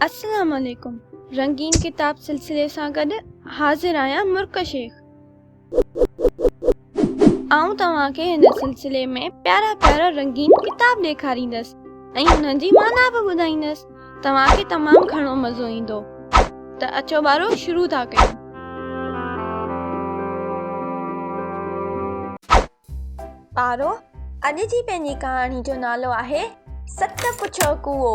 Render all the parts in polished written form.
السلام عليڪم رنگين ڪتاب سلسلي سان گڏ حاضر آهيان مرڪ شيخ آئون توهان کي هن سلسلي ۾ پيارا پيارا رنگين ڪتاب ڏيکاريندس ۽ انهن جي معنيٰ به ٻڌائيندس توهان کي تمام گهڻو مزو ايندو ته اچو ٻارو شروع ٿا ڪيون. ٻارو، اڄ جي پنهنجي ڪهاڻي جو نالو آهي ست پڇو ڪوئو.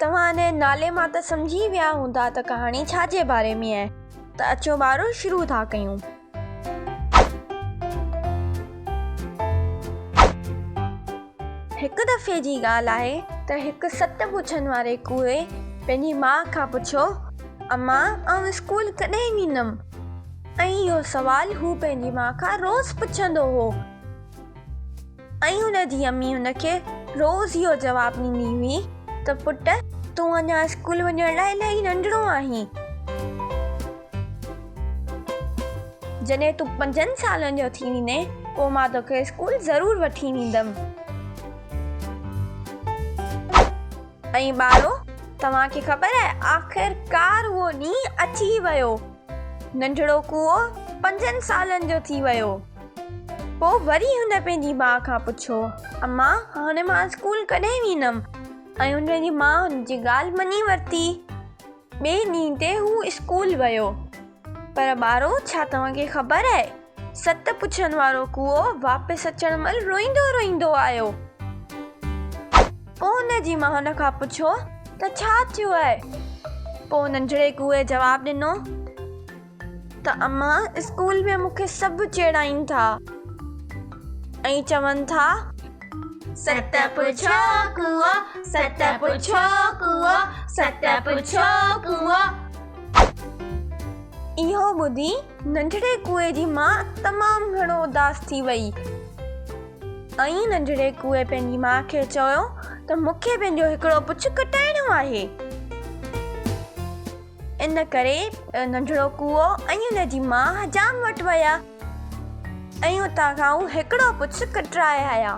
توهان ان نالي مان ته سمجهي ويا هوندا ته ڪهاڻي ڇا جي باري ۾ آهي ته اچو ٻارو شروع ٿا ڪيون. هڪ دفعي جي ڳالهه آهي ته هڪ ست پڇن واري ڪوئي پنهنجي ماء کان پڇيو، امان آئون اسڪول ڪڏهن ويندم؟ ۽ اهو سوال هو پنهنجي ماء کان روز پڇندو هو ۽ هن جي امي هن کي روز اهو جواب ڏيندي هئي ته پٽ تون اڃا اسڪول وڃڻ لاء الاهي ننڍڙو آهين. جڏهن تون پنجن سالن جو ٿي ويندين پوء مان توکي اسڪول ضرور وٺي ويندم. ۽ ٻارو توهان کي خبر آهي آخر ڪار اهو ڏينهن اچي ويو. ننڍڙو ڪوئو پنجن سالن جو ٿي ويو. پوء وري هن پنهنجي ماء کان پڇيو، امان هاڻي مان اسڪول ڪڏهن ويندم؟ ۽ هن جي ماء هن جي ڳالهه مڃي ورتي. ٻئي ڏينهن تي هو اسڪول ويو. پر ٻارو ڇا توهان کي خبر آهي ست پڇن وارو ڪوئو واپس اچڻ مهل روئيندو روئيندو آيو. پوء هن جي ماء هن کان پڇيو ته ڇا ٿيو آهي؟ پوء ننڍڙي ڪوئي جواب ڏنو ته امان اسڪول ۾ مون کي سڀ چيڙائين ٿا ۽ چون ٿا. ست پڇو ڪوئو، ست پڇو ڪوئو، ست پڇو ڪوئو. اهو ٻڌي ننڍڙي ڪوئي جي ماء تمام گهڻو اداس ٿي وئي ۽ ننڍڙي ڪوئي پنهنجي ماء کي چيو ته مون کي پنهنجو هڪڙو پڇ ڪٽائڻو آهي. ان ڪري ننڍڙو ڪوئو ۽ ان جي ماء حجام وٽ ويا ۽ اتان کان هو هڪڙو پڇ ڪٽرائي آيا.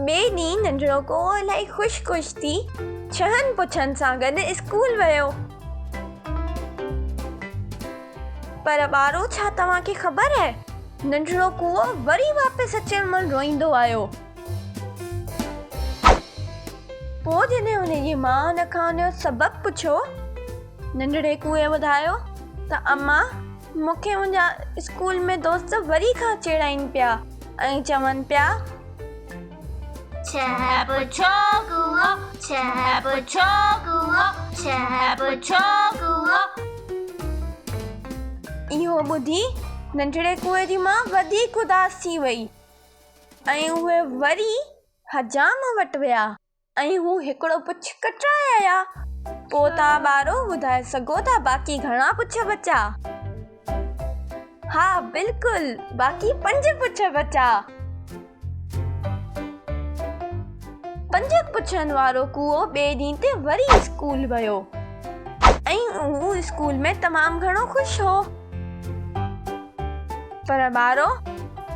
ٻئي ڏينهن ننڍڙو ڪوئو الاهي خوش خوش ٿي ڇهن پڇن سان گڏ اسڪول ويو. پر ٻارو ڇا توهان کي خبر آهي ننڍڙو ڪوئو وري واپس اچڻ مهل روئيندو آيو. پوء جڏهن هن جي ماء هن کان ان جو سبب پڇيو، ننڍڙي ڪوئي ٻڌايو ته امان مون کي منهنجا اسڪول ۾ دوست وري کان چيڙائين پيا ۽ چون پيا. ڇهه پڇو ڪوئو، ڇهه پڇو ڪوئو، ڇهه پڇو ڪوئو. اهو ٻڌي ننڍڙي ڪوئي جي ماء وڌيڪ اداس ٿي وئي ۽ اهي وري حجام وٽ ويا ۽ هو هڪڙو پڇ ڪٽرائي آيا. پوء توهان ٻارو ٻڌائي سگهو ٿا باقي گهڻا پڇ بچا؟ ها بلڪل باقي پنج پڇ بچا. پنج پڇن وارو ڪوئو ٻئي ڏينهن تي وري اسڪول ويو ۽ هو اسڪول ۾ تمام گهڻو خوش هو. پر ٻارو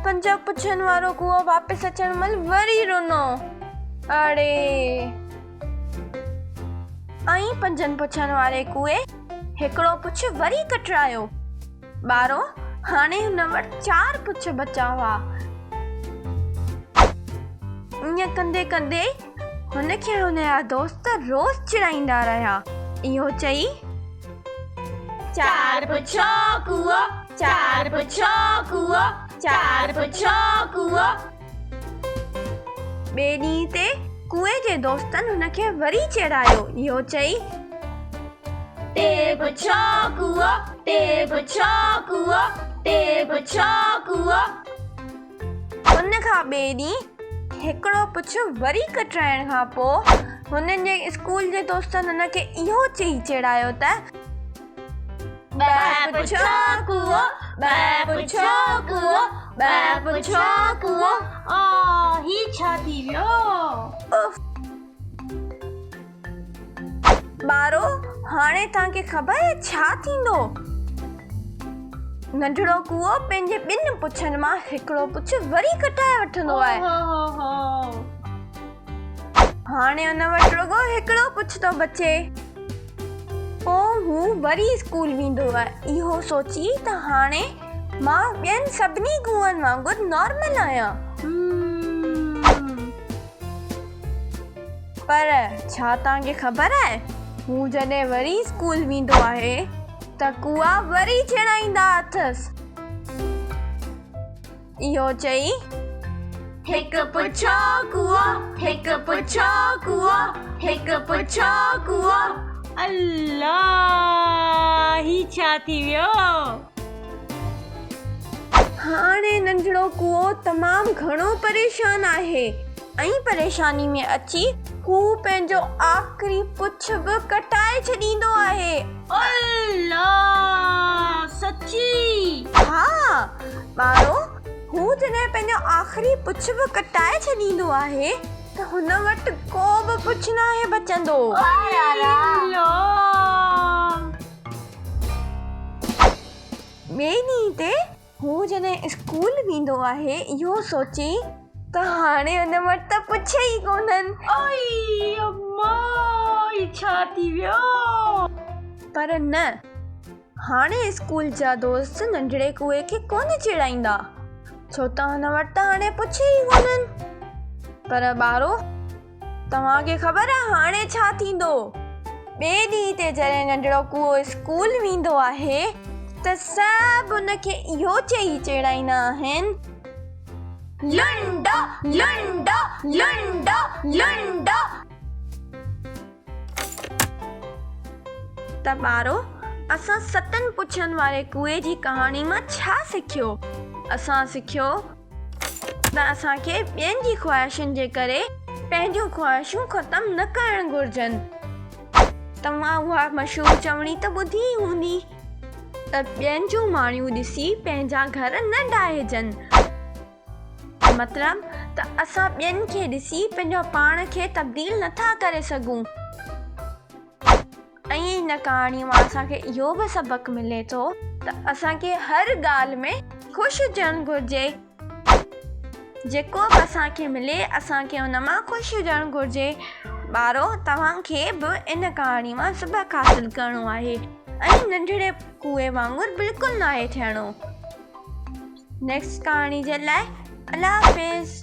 پنج پڇن وارو ڪوئو واپس اچڻ مهل وري رنو. اڙي! ۽ پنجن پڇن واري ڪوئي هڪڙو پڇ وري ڪٽرايو. ٻارو هاڻي هن وٽ چار پڇ بچا هئا. ائين ڪندي ڪندي هن کي هن جا دوست روز چڙائيندا رهيا. اهو چئي. چار پڇو ڪوئو، چار پڇو ڪوئو، چار پڇو ڪوئو. ٻئي ڏينهن تي ڪوئي جي دوستن هن کي وري چيڙايو اهو چئي. ٽي پڇو ڪوئو، ٽي پڇو ڪوئو، ٽي پڇو ڪوئو. ان کان ٻئي ڏينهن هڪڙو پڇ وري ڪٽرائڻ کان پوء هنن جي اسڪول جي دوستن هن کي اهو چئي چيڙايو ته. ٻه پڇو ڪوئو، ٻه پڇو ڪوئو، ٻه پڇو ڪوئو. آ هي ڇا ٿي ويو؟ اف! ٻارو، هاڻي توهان کي خبر آهي ڇا ٿيندو؟ ننڍڙو ڪوئو پنهنجي ٻن پڇن مان هڪڙو پڇ وري ڪٽائي وٺندو آهي. هاڻي ان وٽ رڳو هڪڙو پڇ ٿو بچي. پوء هو وري اسڪول ويندو آهي اهو سوچي ته هاڻي مان ٻين سڀني ڪوئن وانگر نارمل آهيان. پر ڇا توهان کي خبر آهي هو جڏهن وري اسڪول ويندو آهي ته ڪوئا وري چيڙائيندا اٿس. اهو چئي. هڪ پڇو ڪوئو، هڪ پڇو ڪوئو، هڪ پڇو ڪوئو. الله هي ڇا ٿي ويو؟ هاڻي ننڍڙو ڪوئو تمام گهڻو پريشان آهي ۽ پريشاني ۾ اچي هو پنهنجو آخري پڇ به ڪٽائي ڇڏيندو آهي. الله! سچي؟ ها ٻارو، هو جڏهن پنهنجو آخري پڇ به ڪٽائي ڇڏيندو آهي ته هن وٽ ڪو به پڇ ناهي بچندو. الله! ٻئي ڏينهن تي هو جڏهن اسڪول ويندو آهي اهو سوچي ته هاڻي ان وٽ ته پڇ ئي ڪونهن. ائي اما هي ڇا ٿي ويو. پر نه هاڻي اسڪول جا دوست ننڍڙي ڪوئي کي ڪونه چيڙائيندا ڇو ته هن وٽ ته هاڻي پڇ ئي ڪونهن. پر ٻارو توهان کي خبر آهي هاڻي ڇا ٿيندو؟ ٻئي ڏينهن تي جڏهن ننڍڙو ڪوئو اسڪول ويندو آهي ته سڀ ان کي اهو چئي چيڙائيندا آهن. لنڊو لنڊو لنڊو لنڊو. ته ٻارو اسان ستن پڇن واري ڪوئي جي ڪهاڻي مان ڇا سکيو؟ اسان سکيو ته اسان کي ٻين جي خواهشن جي ڪري پنهنجون خواهشون ختم نه ڪرڻ گهرجن. توهان اها مشهور چوڻي ته ٻڌي ئي هوندي ته ٻين جون ماڻيون ڏسي پنهنجا گهر نه ڊاهجن. مطلب ته اسان ٻين کي ڏسي پنهنجو پاڻ کي تبديل نٿا ڪري سگهون. ۽ ان ڪهاڻي مان اسان کي اهو به سبق ملي ٿو ته اسان کي هر ڳالهه ۾ خوش هجڻ گهرجي. جيڪو به اسان کي ملي اسان کي ان مان خوش هجڻ گهرجي. ٻارو توهان کي به ان ڪهاڻي مان سبق حاصل ڪرڻو آهي ۽ ننڍڙي ڪوئي وانگر بلڪل ناهي ٿيڻو. نيڪسٽ ڪهاڻي جي لاء الله حافظ.